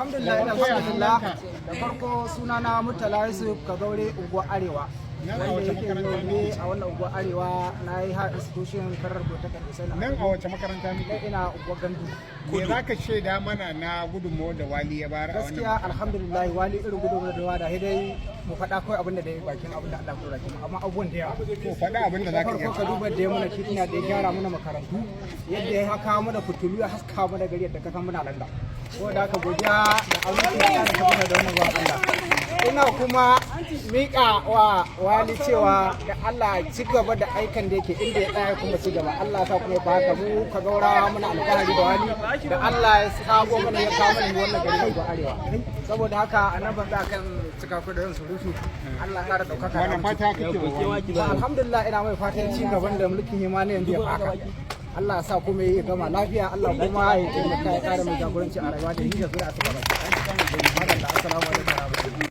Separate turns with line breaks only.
Alhamdulillah, alhamdulillah. Da farko, sunana Murtala Yusuf Kazaure, Unguwar Arewa,
Nan a
wanda
wace
yake
makaranta
zaune
ne?
a wannan Unguwar Arewa. Na yi higher institution Federal Polytechnic Usaini.
Nan a wace makaranta muke?
Ina Unguwar Gandu.
Me za ka shaida mana na gudunmawar da Wali ya bayar a wannan?
Gaskiya, alhamdulillah, Wali irin gudunmawar da wada dai mu faɗa kawai abin da dai bakin abin da Allah ya kura, amma abubuwan da yawa.
To, faɗa abin da za ka iya.
Farko, ka duba da ya mana titina, da ya gyara mana makarantu, yadda ya kawo mana fitilu, ya haska mana gari yadda ka san muna landa. Ko da haka, godiya da aminci ya ƙara tabbata da wannan bawan Allah. Ina kuma miƙa wa Wali cewa da Allah ci gaba da aikan da yake, inda ya tsaya kuma ci gaba. Allah ya sa kuma ya haka. Mu ka gaura muna alfahari da Wali da Allah ya sabo mana, ya kawo mana wannan gari na Arewa. Saboda haka, a nan ban za kan cika ku da yin surutu. Allah ya ƙara ɗaukaka da
Wani
aminci.
fata kake wa Wali?
Alhamdulillah, ina mai fatan ci gaban da mulkin himani yanzu ya faka. Allah ya sa kuma ya gama lafiya, Allah kuma ya taimaka ya kara mai jagoranci a rayuwa da yi da zuri'a su gaba.